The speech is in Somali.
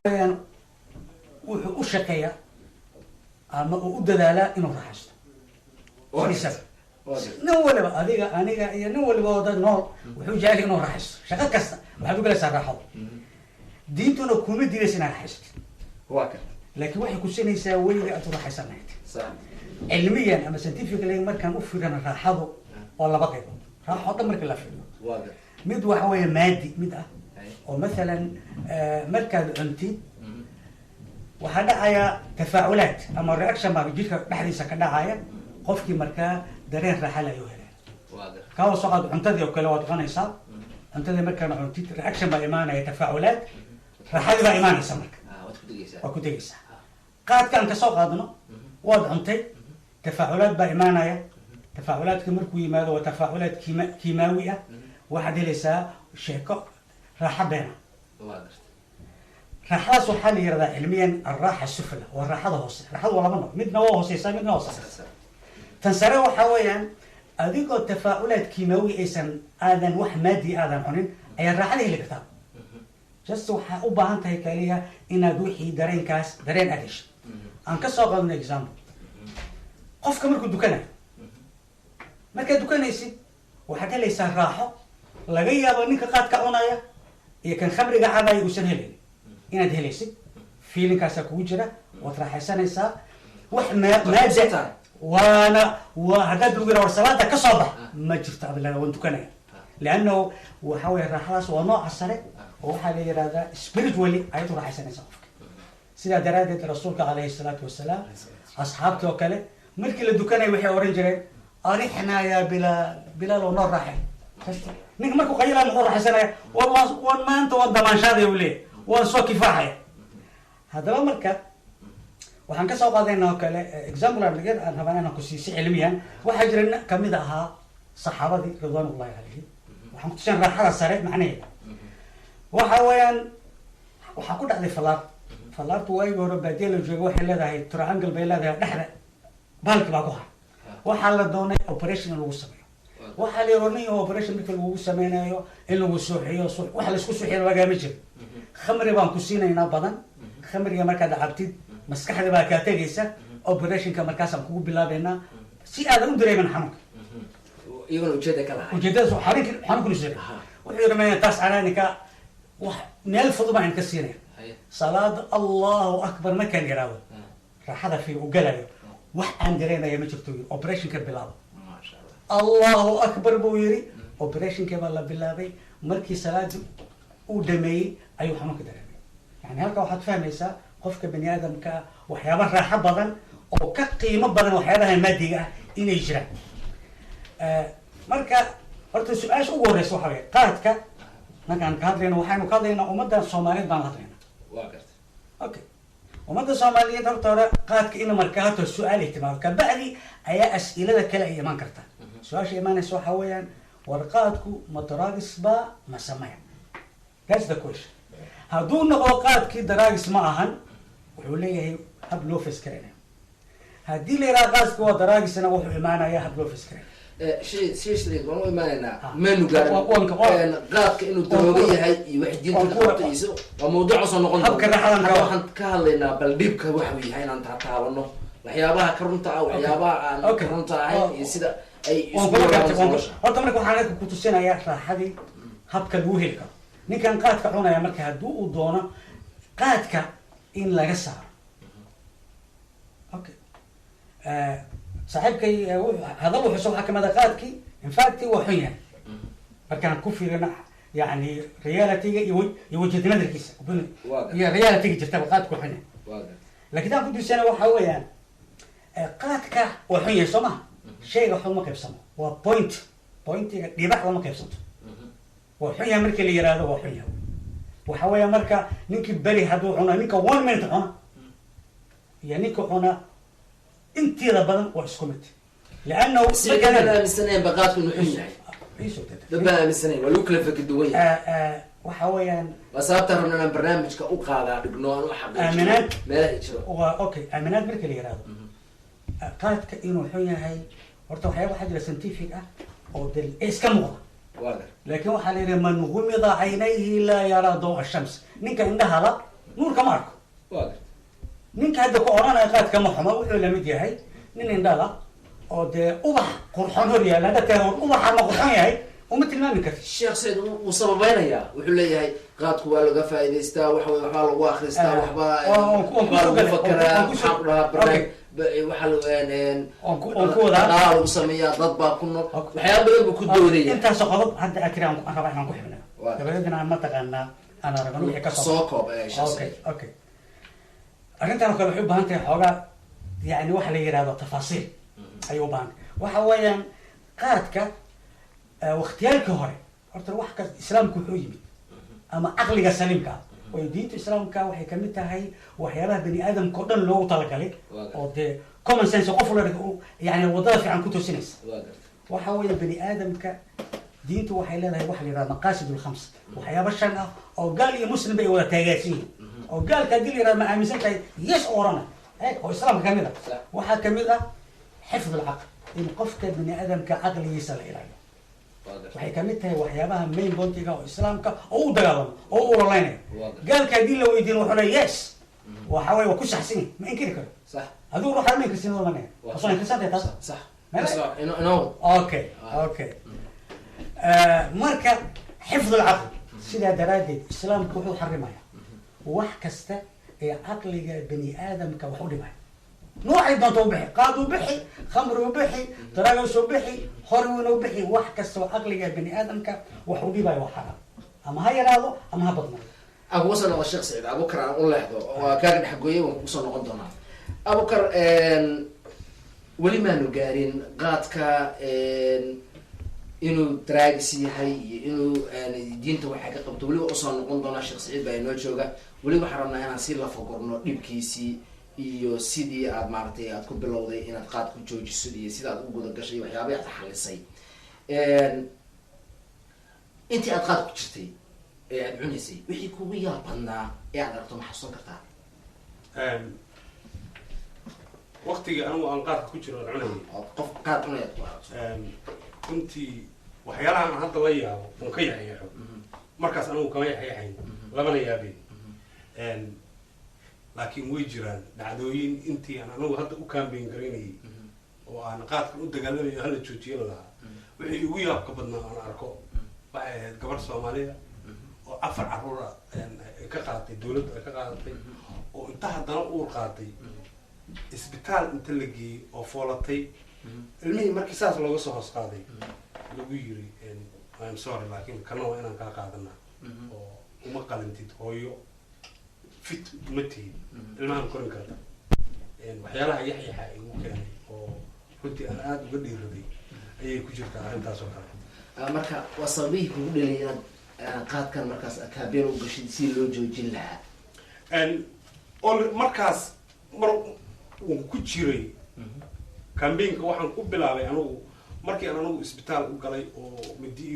Weeyaan, wuxuu u shaqeeyaa ama uu u dadaalaa inuu raaxaysto. Sidiisaba. Nin waliba, adiga, aniga iyo nin waliba oo dad nool, wuxuu jecel inuu raaxaysto. Shaqo kasta waxaad u galaysaa raaxada. Diintuna kuma diidaysa inaad raaxaysatid, Waa karta. laakiin waxay kusinaysaa weliga aad u raaxaysan lahayd. Cilmiyan ama scientifically markaan u fiirino, raaxadu waa laba qaybood. Raaxo dhan marka la fiiriyo, Waa garta. mid waxa weeye maadi mid ah, oo mathalan markaad cuntid waxaa dhacaya tafaaculaat ama reaction baa jidhka dhexdiisa ka dhacaya. Qofkii markaa dareen raaxa le ayuu helaya. Waa garta. Kaa soo qaad cuntadii oo kale, waad cunaysaa cuntadii. Markaan cuntid, reaction baa imaanaya, tafaaculaat, raaxadii baa imaanaysa marka. Ah, waad ku degeysaa. Waa ku degaysaa. Qaadkaan kasoo qaadno, waad cuntay, tafaaculaad baa imaanaya. Tafaaculaadka markuu yimaado waa tafaaculaad kiimaawi ah. Waxaad helaysaa sheeko raaxa beena. Waa garta. Raaxadaas waxaa la yihahdaa cilmiyan alraaxa sufla, waa raaxada hoose. Raaxadu waa laba nooc, midna waa hooseysaa, midna waa sareysa. Tan sare waxaa weeyaan adigoo tafaaculaad kiimaawi aysan aadan wax maadi aadan cunin ayaad raaxada heli kartaa. Just waxaa u baahan tahay kaliya inaad wixii dareenkaas dareen aad hesho. Aan ka soo qaadno example, qofka markuu dukanayo. Markaad dukanaysid waxaad helaysaa raaxo laga yaabo ninka qaadka cunaya iyo kan khamriga cabaya uusan helayn inaad helaysid. Feelingkaasaa kugu jira, waad raaxaysanaysaa. Wax maada waana waa haddaad lagu yiraha, "War, salaada ka soo bax," ma jirto adilada, waan tukanaya, leannahu waxa weye raaxadaas waa nooca sare oo waxaa la yihahdaa spiritually ayaad u raaxaysanaysaa qofka. Sidaa daraaddeed rasuulka calayhi salaatu wasalaam, asxaabtii oo kale, markii la dukanaya waxay oran jireen, "Arixnaa yaa Bilaal, Bilaal oo noo raaxay." Ninka markuu qayilaa muxuu raaxaysanaya? War waan maanta waan damaanshaadaya, uu leeyahy, waan soo kifaaxaya. Haddaba marka waxaan kasoo qaadayna oo kale example aan yar aan rabaa inaan ku siiyo si cilmiyan. Waxaa jira nin kamid ahaa saxaabadii ridwaanullahi calayhim. Waxaan ku tusan raaxada sare macnaheeda. Waxa weeyaan waxaa ku dhacday fallaar. Fallaartu waagii hore baadiya la jooga waxay leedahay triangle bay leedahay, dhexda baalki baa ku har. Waxaa la doonay operation in lagu sameeyo. Waxaa la yidhi, nin operation marka lagugu sameynayo in lagu suuxiyo, wax laisku suuxiyo lagama jiro. Khamri baan ku siinaynaa badan. Khamriga markaad cabtid maskaxda baa kaa tegaysa. Operationka markaasaan kugu bilaabaynaa si aadan u dareemin xanuunka. Iyagona ujeeda ka lahay. Ujeedadaas xanuunkuna soo wuxuu yidhi, maya, taas anaa wax meel fudud baan idinka siinaya. Salaada "Allahu akbar" markaan yidhaahdo, raaxada fiir u galayo, wax aan dareemaya ma jirto, yiri. Operationka bilaabo. Maasha Allah. "Allahu akbar" buu yiri. Operationka baa la bilaabay. Markii salaadii uu dhameeyey ayuu xanuunka dareemay. Yani halka waxaad fahmaysaa qofka bani aadamka ah waxyaaba raaxo badan oo ka qiimo badan waxyaabaha maadiga ah inay jiraan. Marka horta su-aasha ugu horeysa waxa weye, qaadka markaan ka hadlayno, waxaynu ka hadlaynaa ummadda Soomaaliyeed baan hadlaynaa. Waa garta. Okay, ummadda Soomaaliyeed horta hore qaadka ina marka horta su-aal ay timaado, kabacdi ayaa as'ilada kale ay iman kartaa. Su-aasha imaanaysa waxaa weeyaan, war qaadku ma drugs ba ma samaya? That's the question. Hadduu noqdo qaadkii drugs ma ahan, wuxuu leeyahay hab loo faskaranayo. Haddii la yidhaha qaadku waa drugsna, wuxuu imaanaya hab loo faskaranayo. Shay waan u imaanaynaa. Ah. Maynu gaarin. Qaadka inuu daroogo yahay iyo wax diinta ka qabto iyo waa mawduuc soo noqon Habka doona. raaxadan Hadda ka waxaan ka hadlaynaa bal dhibka waxa uu yahay, inaan taataabano waxyaabaha ka runta ah, waxyaabaha aan ka runta ahayn iyo sida ay waan isku kula waraamayso gartay nolosha. Horta marka waxaan halka ku tusinayaa raaxadii habka lagu heli karo. Ninkan qaadka cunaya marka haddii uu doono qaadka in laga saaro, okay, saaxiibkay hadal wuxuu waxaa kamid ah qaadkii in fact waa xun yahay markaan ku fiirino, yani realityga iyo iyo wajhada nadarkiisa Waa gartay. iyo realityga jirtaba, qaadku waa xun yahay. Waa gartay. Laakiin taan ku dirsana waxaa weeyaan qaadka waa xun yahay, soo maha? Shayga xun ma qaybsamo, waa point, pointiga dhibac lama qaybsanto. Waa xun yahay markii la yihahdo, waa xun yahay. Waxa weeya marka ninkii beri hadduu cuno, ninka one minute cuna iyo ninka cuna inteeda badan waa isku mid, leannahu Si dad aan aaminsanayn ba qaadku inuu xun yahay. Dad baan aaminsanayn, waa lagu kala fakir duwan yahay. Waxa weeyaan Waa sababtaan rabna inaan barnaamijka u qaadaa dhigno, aan u xaqiijino Aaminaad. meelaha jiro. Waa okay. Aaminaad marka la yihahdo qaadka inuu xun yahay, horta waxyaaba waxaa jira scientific ah oo dal iska muuqda. Waa gar Laakiin waxaa la yidhi, "Man gumida caynayhi laa yaraa dawa shams." Ninka indhaha la Nuurka ma arko. Waa garta. Ninka hadda ku oranaya qaadka ma xuma wuxuu lamid yahay nin indhala oo dee ubax qurxoon hor yaalla. Hadda tee hor ubaxa ma qurxoon yahay, uma tilmaami karti. Sheekh Said wuu sababeynayaa, wuxuu leeyahay qaadku waa laga faa'idaystaa, waxa wey waxbaa lagu akristaa, waxbaa waan ku waxbaa soo lagu galay, fakaraa, waan ku soo- maxaan ku dhahaa, waxaa Waan ku wadaa. Dhaqaalaha lagu sameeyaa, dad baa ku nool, waxyaaba badan buu ku doodaya. Intaasoo qodob hadda aad tiri aan rabaa inaan ku xibnayo. Dabadeedna aan mataqaanaa aan aragno wixii ka soo Soo koob, Sheekh Okay. Said. Okay, arrintan oo kale waxay u baahan tahay xoogaa, yani waxa la yihahdo tafaasiil ayay u baahan tahay. Waxa weeyaan qaadka waqtiyaalkii hore horta wax kas islaamku wuxuu yimid ama caqliga saliimka ah, waayo diinta islaamka waxay kamid tahay waxyaabaha bani aadamka oo dhan loogu talagalay oo dee common sense oo qof walba yani wadada fiican ku toosinaysa. Waa garta. Waxa weeye bani aadamka diintu waxay leedahay waxa la yihahda maqaasid alkhams, waxyaaba shan ah oo gaal iyo muslim bay wada taageersan yihiin, oo gaalka haddii la yihahdo ma aaminsan tahay, yes oo orana oo islaamka kamid ah. Waxaa kamid ah xifd alcaql, in qofka bani aadamka caqligiisa la ilaaliyo. Waa garta. Waxay kamid tahay waxyaabaha main pointiga oo islaamka oo u dagaalamo oo u ololeynayo. Waa garta. Gaalka haddii la weydiin wuxuu leeyahay yes, waxa weye waa ku saxsan yahay, ma inkiri karo. Adigu ruuxa ma inkirsin manaya, soo inkirsan tahay taas. Sax. Inoo Okay. Marka xifd alcaql, sidaa daraaddeed islaamku wuxuu xarimaya wax kasta ee caqliga bani aadamka wax u dhimaya, noocay doonto u bixi, qaad u bixi, khamri u bixi, drugs u bixi, horwin u bixi, wax kasta oo caqliga bani aadamka wax u dhibayo waa xaraam, ama ha yaraado ama ha badnaado. Aan kugu soo noqdo Sheekh Saciid Abukar, aan u leexdo, waa kaaga dhex gooyay, waan kugu soo noqon doonaa. Abukar, weli maanu gaarin qaadka inuu drugs yahay iyo inuu diinta waxay ka qabto, weli waa usoo noqon doonaa. Sheekh Saciid baa inoo jooga. Weli waxaan rabnaa inaan si lafagorno dhibkiisii iyo sidii aad maaragtay aad ku bilowday inaad qaad ku joojiso iyo sida aad u guda gashay, waxyaabay aad xalisay. Intii aad qaad ku jirtay ee aad cunaysay, wixii kugu yaab badnaa ee aad aragto ma xasuusan kartaa? Waqtigii anigu aan qaadka ku jiro aan cunayay, Ood qof qaad cunay aad ku aragto. Runtii waxyaalaha aan hadda la yaabo oon ka yaxyaxo, markaas anigu kama yaxyaxayn, labana yaabeen, laakiin way jiraan dhacdooyin intii aan anigu hadda u campaign garaynayay oo aan qaadkan u dagaalamayo hala joojiyo lahaa. Wixii igu yaabka badnaa aan arko waxay ahayd gabar Soomaaliya oo afar caruur ah ay ka qaadatay dawladdu, ay ka qaadatay, oo inta haddana uur qaatay, isbitaal inta la geeyey oo foolatay, ilmihii markii saas looga soo hoos qaaday lagu yiri, "I'm sorry, laakiin kana waa inaan kaa qaadanaa oo uma qalintid, hooyo fit uma tihid ilmahan korin karta." Waxyaalaha yaxyaxa igu keenay oo runtii aan aada uga dhiiraday ayay ku jirtaa arrintaas oo kale. Marka waa sababihii kugu dhaliyay inaad qaadkan markaas campaign u gashid si loo joojin lahaa? Markaas mar uu ku jiray campaignka waxaan ku bilaabay anigu markii aan anigu isbitaal u galay oo midi.